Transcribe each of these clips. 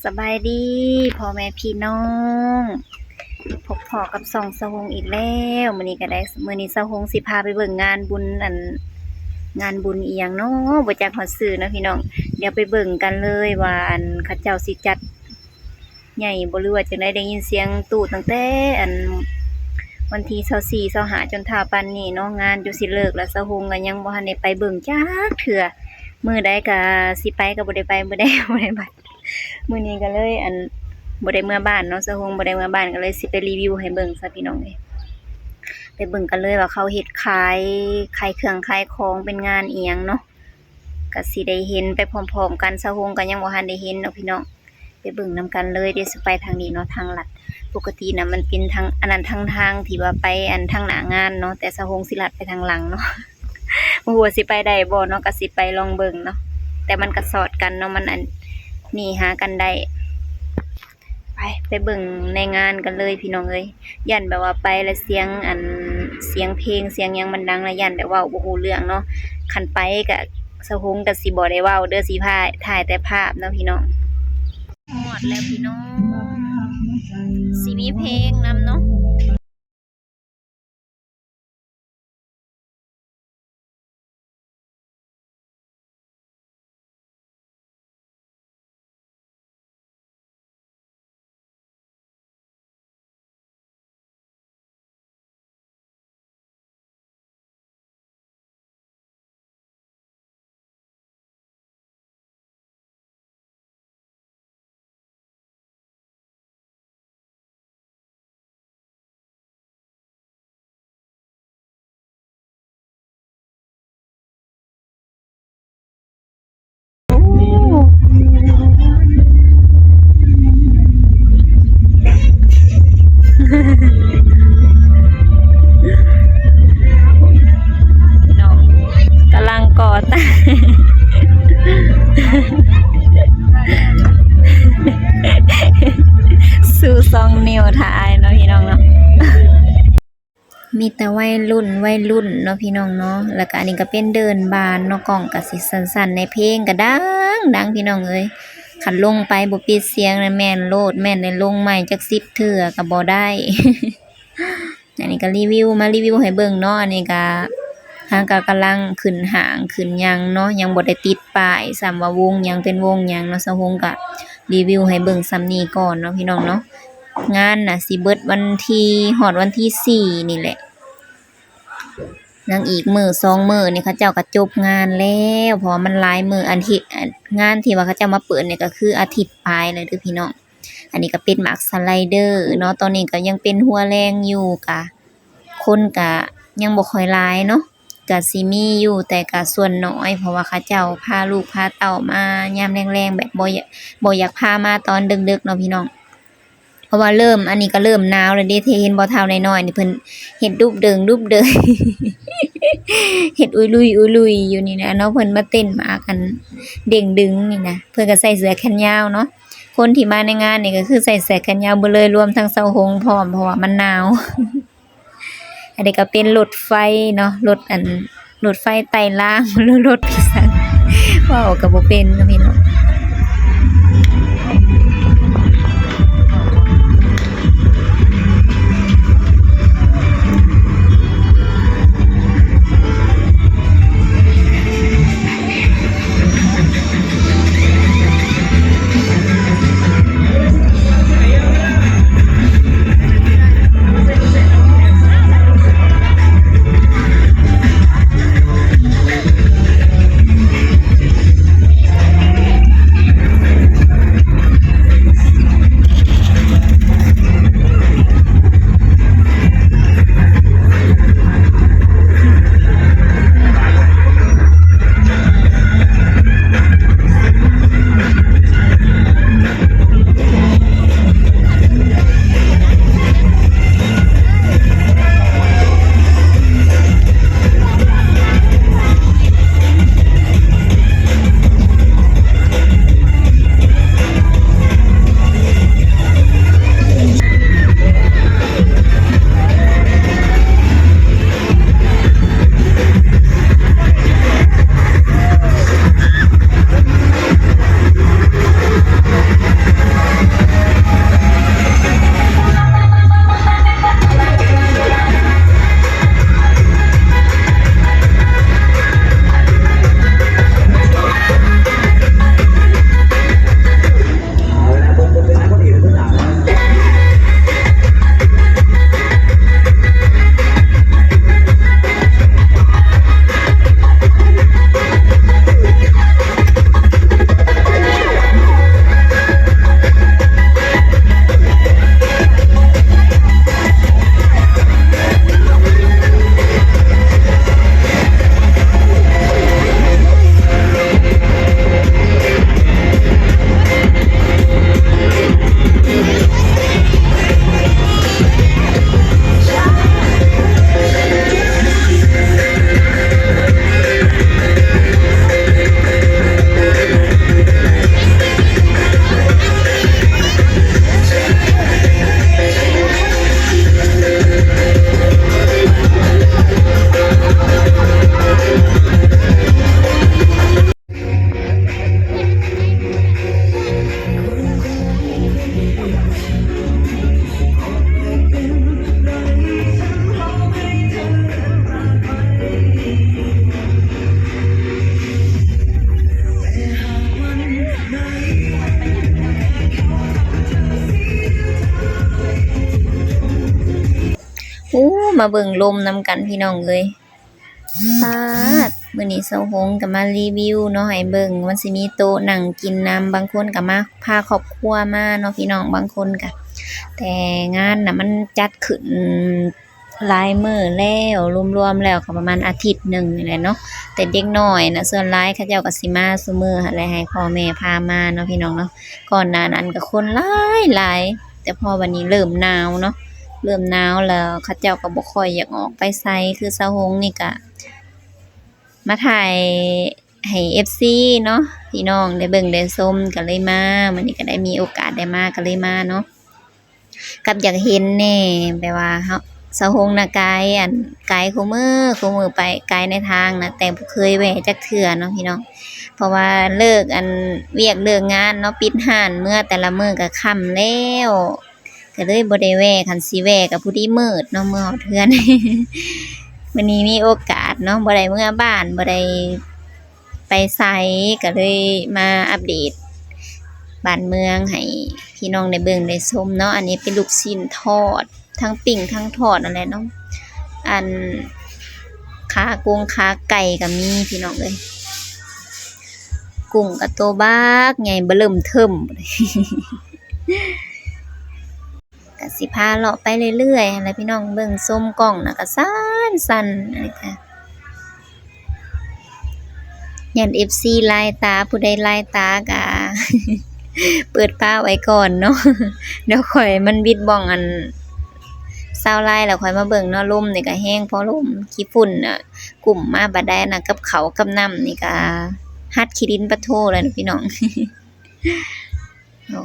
ສະບາຍດີພໍ່ແມ່ພີ່ນ້ອງ ພົບພໍ້ກັບຊ່ອງສາວຫົງອີກແລ້ວ. ມື້ນີ້ກໍໄດ້ ມື້ນີ້ສາວຫົງຊິພາໄປເບິ່ງງານບຸນ ອັນ ງານບຸນອີ່ຫຍັງເນາະ ບໍ່ຈັກຮອດຊື່ເນາະພີ່ນ້ອງ. ດຽວໄປເບິ່ງກັນເລີຍວ່າ ອັນ ເຂົາເຈົ້າຊິຈັດໃຫຍ່ບໍ່ ຫຼືວ່າຈັ່ງໃດ. ໄດ້ຍິນສຽງຕູ້ຕັ້ງແຕ່ ອັນ ວັນທີຊາວສີ່ ຊາວຫ້າ ຈົນຖ້າປານນີ້ເນາະ. ງານຈົນຊິເລີກແລ້ວ ສາວຫົງກໍຍັງບໍ່ທັນໄດ້ໄປເບິ່ງຈັກເທື່ອ. ມື້ໃດກໍຊິໄປກໍບໍ່ໄດ້ໄປ ມື້ໃດກໍບໍ່ໄດ້ໄປ. ມື້ນີ້ກໍເລີຍ ອັນ ບໍ່ໄດ້ເມືອບ້ານເນາະ ສາວຫົງບໍ່ໄດ້ເມືອບ້ານ ກໍເລີຍຊິໄປຣີວິວໃຫ້ເບິ່ງຊະພີ່ນ້ອງເອີຍ. ໄປເບິ່ງກັນເລີຍວ່າເຂົາເຮັດຂາຍ ຂາຍເຄື່ອງຂາຍຂອງ ເປັນງານອີ່ຫຍັງເນາະ ກໍຊິໄດ້ເຫັນໄປພ້ອມໆກັນ. ສາວຫົງກໍຍັງບໍ່ທັນໄດ້ເຫັນເນາະພີ່ນ້ອງ. ໄປເບິ່ງນຳກັນເລີຍ. ດຽວຊິໄປທາງນີ້ເນາະ ທາງລັດ. ປົກກະຕິນະ ມັນເປັນທາງ ອັນນັ້ນ ທາງ ທາງທີ່ວ່າໄປ ອັນ ທາງໜ້າງານເນາະ ແຕ່ສາວຫົງຊິລັດໄປທາງຫຼັງເນາະ. ບໍ່ຮູ້ວ່າຊິໄປໄດ້ບໍ່ເນາະ ກໍຊິໄປລອງເບິ່ງເນາະ. ແຕ່ມັນກໍສອດກັນເນາະ ມັນ ອັນ ໜີຫາກັນໄດ້. ໄປ ໄປເບິ່ງໃນງານກັນເລີຍພີ່ນ້ອງເອີຍ. ຢ້ານແບບວ່າໄປແລ້ວສຽງ ອັນ ສຽງເພງສຽງຫຍັງມັນດັງ ແລ້ວຢ້ານແບບເວົ້າບໍ່ຮູ້ເລື່ອງເນາະ. ຄັນໄປກະ ສາວຫົງກະຊິບໍ່ໄດ້ເວົ້າເດີ ຊິພາ ຖ່າຍແຕ່ພາບເນາະພີ່ນ້ອງ. ຮອດແລ້ວພີ່ນ້ອງ ຊິມີເພງນຳເນາະ. ພີ່ນ້ອງ ກຳລັງກໍ່ຕັ້ງ ຊູສອງນິ້ວຖ້າອ້າຍເນາະ ພີ່ນ້ອງເນາະ. ມີແຕ່ໄວລຸ້ນ ໄວລຸ້ນເນາະ ພີ່ນ້ອງເນາະ. ແລ້ວກະອັນນີ້ກະເປັນເດີ່ນບ້ານເນາະ ກ້ອງກະຊິສັ້ນໆແດ່ ເພງກະດັງໆ ພີ່ນ້ອງເອີຍ. ຄັນລົງໄປບໍ່ປິດສຽງນະ ແມ່ນໂລດ ແມ່ນໄດ້ລົງໃໝ່ຈັກສິບເທື່ອກະບໍ່ໄດ້. ອັນນີ້ກະຣີວິວ ມາຣີວິວໃຫ້ເບິ່ງເນາະ. ອັນນີ້ກະ ເຮົາກະກຳລັງຂຶ້ນຫ້າງຂຶ້ນຫຍັງເນາະ ຍັງບໍ່ໄດ້ຕິດປ້າຍຊ້ຳວ່າວົງຫຍັງເປັນວົງຫຍັງເນາະ. ສາວຫົງກະຣີວິວໃຫ້ເບິ່ງສ່ຳນີ້ກ່ອນເນາະ ພີ່ນ້ອງເນາະ. ງານນະຊິເບິດວັນທີ ຮອດວັນທີສີ່ນີ້ແຫຼະ. ຍັງອີກມື້ສອງມື້ນີ້ເຂົາເຈົ້າກໍຈົບງານແລ້ວ ເພາະວ່າມັນຫຼາຍມື້. ອັນທີ່ ອັນ ງານທີ່ວ່າເຂົາເຈົ້າມາເປີດນີ້ກໍຄືອາທິດປາຍແລ້ວເດີພີ່ນ້ອງ. ອັນນີ້ກໍເປັນໝາກສະໄລເດີເນາະ ຕອນນີ້ກໍຍັງເປັນຫົວແລງຢູ່ ກະຄົນກະຍັງບໍ່ຄ່ອຍຫຼາຍເນາະ ກະຊິມີຢູ່ ແຕ່ກະສ່ວນໜ້ອຍ ເພາະວ່າເຂົາເຈົ້າພາລູກພາເຕົ້າມາຍາມແລງໆ ແບບບໍ່ຢາກ ບໍ່ຢາກພາມາຕອນເດິກໆເນາະ ພີ່ນ້ອງ. ເພາະວ່າເລີ່ມ ອັນນີ້ກໍເລີ່ມໜາວແລ້ວເດ້ ທີ່ເຫັນບໍ່ ເຖົ້ານ້ອຍໆນີ້ ເພິ່ນເຮັດດຸບເດິງດຸບເດິງ ເຮັດອຸຍລຸຍອຸຍລຸຍຢູ່ນີ້ນະເນາະ. ເພິ່ນມາເຕັ້ນໝາກ ອັນ ເດ້ງດຶງນີ້ນະ ເພິ່ນກໍໃສ່ເສື້ອແຂນຍາວເນາະ. ຄົນທີ່ມາໃນງານນີ້ກໍຄືໃສ່ເສື້ອແຂນຍາວເບິດເລີຍ ລວມທັງສາວຫົງພ້ອມ ເພາະວ່າມັນໜາວ. ອັນນີ້ກໍເປັນລົດໄຟເນາະ ລົດ ອັນ ລົດໄຟໄຕ່ລາງ ຫຼືລົດພິສັງ ເວົ້າກໍບໍ່ເປັນເນາະພີ່ນ້ອງ. ເ ມາເບິ່ງລົມນຳກັນພີ່ນ້ອງເອີຍ. ປາດ ມື້ນີ້ສາວຫົງກໍມາຣີວິວເນາະ ໃຫ້ເບິ່ງ ມັນຊິມີໂຕະນັ່ງກິນນຳ, ບາງຄົນກໍມາພາຄອບຄົວມາເນາະພີ່ນ້ອງ, ບາງຄົນກໍ ແຕ່ງານນະມັນຈັດຂຶ້ນຫຼາຍມື້ແລ້ວ, ລວມໆແລ້ວກໍປະມານອາທິດໜຶ່ງນີ້ແຫຼະເນາະ. ແຕ່ເດັກນ້ອຍນະ ສ່ວນຫຼາຍເຂົາເຈົ້າກໍຊິມາຊຸມື້ຫັ້ນແຫຼະ ໃຫ້ພໍ່ແມ່ພາມາເນາະພີ່ນ້ອງເນາະ. ກ່ອນໜ້ານັ້ນກໍຄົນຫຼາຍໆ ແຕ່ພໍບັດນີ້ເລີ່ມໜາວເນາະ, ເລີ່ມໜາວແລ້ວເຂົາເຈົ້າກໍບໍ່ຄ່ອຍຢາກອອກໄປໃສ. ຄືສາວຫົງນີ້ກໍມາຖ່າຍໃຫ້ເອັຟຊີເນາະ ພີ່ນ້ອງໄດ້ເບິ່ງໄດ້ຊົມ ກໍເລີຍມາ, ມື້ນີ້ກໍໄດ້ມີໂອກາດໄດ້ມາ ກໍເລີຍມາເນາະ. ກັບຢາກເຫັນແດ່ ແບບວ່າເຮົາ ສາວຫົງນະກາຍ ອັນ ກາຍຄູ່ມື້ ຄູ່ມື້ໄປ ກາຍໃນທາງນະ ແຕ່ບໍ່ເຄີຍແວ່ຈັກເທື່ອເນາະພີ່ນ້ອງ. ເພາະວ່າເລີກ ອັນ ວຽກເລີກງານເນາະ ປິດຮ້ານເມືອແຕ່ລະມື້ກໍຄ່ຳແລ້ວ ກໍເລີຍບໍ່ໄດ້ແວ່. ຄັນຊິແວ່ກໍພໍດີມືດເນາະ ເມືອຮອດເຮືອນ. ມື້ນີ້ມີໂອກາດເນາະ ບໍ່ໄດ້ເມືອບ້ານ ບໍ່ໄດ້ ໄປໃສ ກໍເລີຍມາອັບເດດບ້ານເມືອງໃຫ້ພີ່ນ້ອງໄດ້ເບິ່ງໄດ້ຊົມເນາະ. ອັນນີ້ເປັນລູກຊີ້ນທອດ ທັງປີ້ງທັງທອດນັ້ນແຫຼະເນາະ. ອັນ ຂາກົງຂາໄກ່ກໍມີພີ່ນ້ອງເອີຍ, ກຸ້ງກໍໂຕບັກໃຫຍ່ເບີເລີ່ມເທີ້ມ. ກະຊິພາເລາະໄປເລື້ອຍໆຫັ້ນແຫຼະພີ່ນ້ອງ, ເບິ່ງຊົມກ້ອງນະກະສັ່ນໆ ອັນນີ້ກະ ຢ້ານເອັຟຊີລາຍຕາ, ຜູ້ໃດລາຍຕາກະເປີດຟ້າໄວ້ກ່ອນເນາະ, ດຽວຂ້ອຍມັນບິດບ້ອງອັນຊາວລາຍແລ້ວຂ້ອຍມາເບິ່ງເນາະ. ລົມນີ້ກະແຮງພໍລົມ, ຂີ້ຝຸ່ນນະກຸ້ມມາບາດໃດນະ, ກັບເຂົ້າກັບນ້ຳນີ້ກະຫັດຂີ້ດິນປະໂທແລ້ວພີ່ນ້ອງ. ໂອ້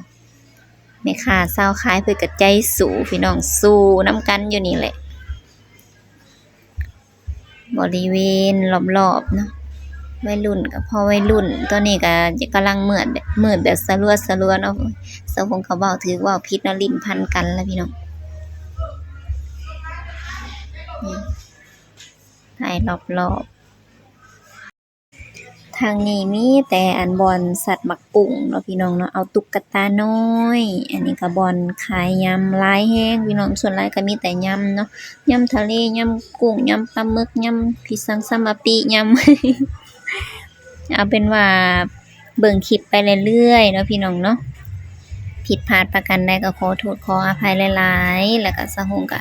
ແມ່ຄ້າຊາວຂາຍເພິ່ນກໍໃຈສູ້ພີ່ນ້ອງ, ສູ້ນຳກັນຢູ່ນີ້ແຫຼະ. ບໍລິເວນລອບໆເນາະ ໄວລຸ້ນກໍພໍໄວລຸ້ນ, ຕອນນີ້ກໍກຳລັງມືດ ມືດແບບສະລັວໆເນາະ. ສາວຫົງກໍເວົ້າຖືກເວົ້າຜິດເນາະ, ຫຼິ້ນພັນກັນລະພີ່ນ້ອງ. ນີ້ ຖ່າຍລອບໆ. ທາງນີ້ມີແຕ່ອັນບ່ອນສັດໝາກປຸ້ງເນາະພີ່ນ້ອງເນາະ, ເອົາຕຸກກະຕານ້ອຍ. ອັນນີ້ກໍບ່ອນຂາຍຍຳຫຼາຍແຮງພີ່ນ້ອງ, ສ່ວນຫຼາຍກໍມີແຕ່ຍຳເນາະ, ຍຳທະເລ ຍຳກຸ້ງ ຍຳປາໝຶກ ຍຳພິສັງສຳມະປິ ຍຳ ເອົາເປັນວ່າ ເບິ່ງຄລິບໄປເລື້ອຍໆເນາະພີ່ນ້ອງເນາະ. ຜິດພາດປະການໃດກໍຂໍໂທດຂໍອະໄພຫຼາຍໆ, ແລ້ວກໍສາວຫົງກໍ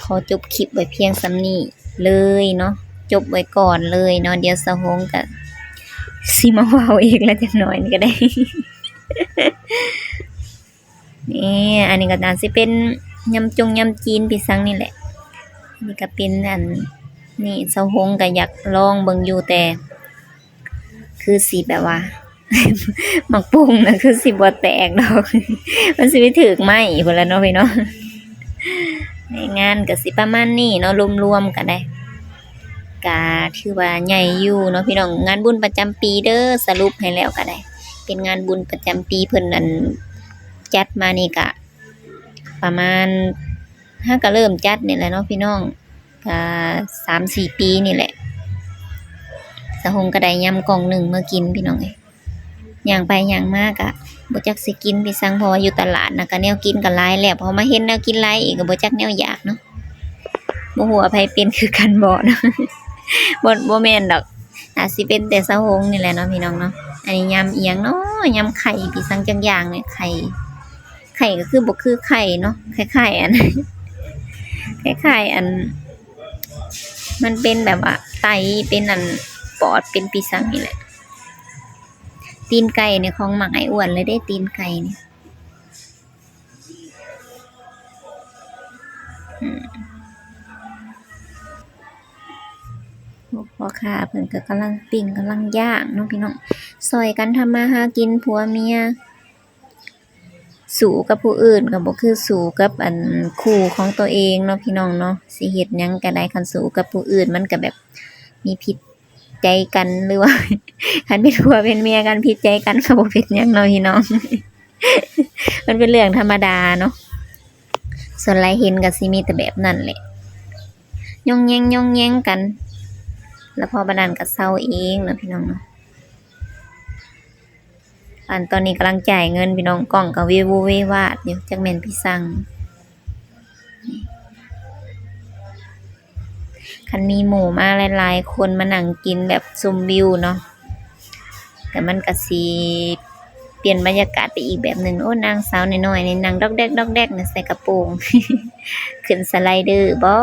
ຂໍຈົບຄລິບໄວ້ພຽງສ່ຳນີ້ເລີຍເນາະ, ຈົບໄວ້ກ່ອນເລີຍເນາະ. ດຽວສາວຫົງກໍຊິມາເວົ້າອີກລະຈັກໜ້ອຍນີ້ກໍໄດ້. ນີ້ ອັນນີ້ກໍໜ້າຊິເປັນຍຳຈົງຍຳຈີນພິສັງນີ້ແຫຼະ. ອັນນີ້ກໍເປັນອັນນີ້ ສາວຫົງກໍຢາກລອງເບິ່ງຢູ່, ແຕ່ຄືຊິແບບວ່າ ໝາກປຸ້ງນະຄືຊິບໍ່ແຕກດອກ, ມັນຊິໄປຖືກໄມ້ພຸ້ນລະເນາະພີ່ນ້ອງ. ໃນງານກໍຊິປະມານນີ້ເນາະ, ລວມໆກໍໄດ້ ກະຖືວ່າໃຫຍ່ຢູ່ເນາະພີ່ນ້ອງ. ງານບຸນປະຈຳປີເດີ, ສະຫຼຸບໃຫ້ແລ້ວກະໄດ້ ເປັນງານບຸນປະຈຳປີເພິ່ນ ອັນ ຈັດມານີ້ກະປະມານ ຫາກະເລີ່ມຈັດນີ້ແຫຼະເນາະພີ່ນ້ອງ, ກະສາມສີ່ປີນີ້ແຫຼະ. ສາວຫົງກະໄດ້ຍຳກ່ອງໜຶ່ງມາກິນພີ່ນ້ອງເອີຍ. ຍ່າງໄປຍ່າງມາກະບໍ່ຈັກຊິກິນພິສັງ, ເພາະວ່າຢູ່ຕະຫຼາດນະກະແນວກິນກະຫຼາຍແລ້ວ, ພໍມາເຫັນແນວກິນຫຼາຍອີກກະບໍ່ຈັກແນວຢາກເນາະ. ບໍ່ຮູ້ວ່າໃຜເປັນຄືກັນບໍ່ເນາະ, ບໍ່ ບໍ່ແມ່ນດອກ, ອາດຊິເປັນແຕ່ສາວຫົງນີ້ແຫຼະເນາະພີ່ນ້ອງເນາະ. ອັນນີ້ຍຳອີ່ຫຍັງເນາະ, ຍຳໄຂ່ພິສັງຈັກຢ່າງນີ້, ໄຂ່ ໄຂ່ກໍຄືບໍ່ຄືໄຂ່ເນາະ, ຄ້າຍໆອັນ ຄ້າຍໆອັນ ມັນເປັນແບບວ່າໄຕ ເປັນອັນປອດ ເປັນປີສັງນີ້ແຫຼະ. ຕີນໄກ່ນີ້ຂອງມັກອ້າຍອ້ວນເລີຍເດ້ ຕີນໄກ່ນີ້. ອືມ ພວກພໍ່ຄ້າເພິ່ນກໍກຳລັງປີ້ງ ກຳລັງຍ່າງເນາະພີ່ນ້ອງ, ຊ່ອຍກັນທຳມາຫາກິນ ຜົວເມຍ. ສູ້ກັບຜູ້ອື່ນກໍບໍ່ຄືສູ້ກັບອັນຄູ່ຂອງຕົວເອງເນາະພີ່ນ້ອງເນາະ. ຊິເຮັດຫຍັງກໍໄດ້, ຄັນສູ້ກັບຜູ້ອື່ນມັນກໍແບບມີຜິດໃຈກັນ ຫຼືວ່າຄັນເປັນຜົວເປັນເມຍກັນຜິດໃຈກັນກໍບໍ່ເປັນຫຍັງເນາະພີ່ນ້ອງ. ມັນເປັນເລື່ອງທຳມະດາເນາະ, ສ່ວນຫຼາຍເຫັນກໍຊິມີແຕ່ແບບນັ້ນແຫຼະ, ຍ້ອງແຍ້ງຍ້ອງແຍ້ງກັນ, ແລ້ວພໍປານນັ້ນກໍເຊົາເອງເນາະພີ່ນ້ອງເນາະ. ອັນຕອນນີ້ກຳລັງຈ່າຍເງິນພີ່ນ້ອງ, ກ້ອງກໍເວວູເວວາດຢູ່, ຈັກແມ່ນພີ່ສັງ. ຄັນມີໝູ່ມາຫຼາຍໆຄົນມານັ່ງກິນແບບຊົມວິວເນາະ ກໍມັນກໍຊິປ່ຽນບັນຍາກາດໄປອີກແບບໜຶ່ງ. ໂອ້ ນາງສາວນ້ອຍໆນີ້ນັ່ງດອກແດກດອກແດກໃສ່ກະໂປງ ຂຶ້ນສະໄລເດີບໍ?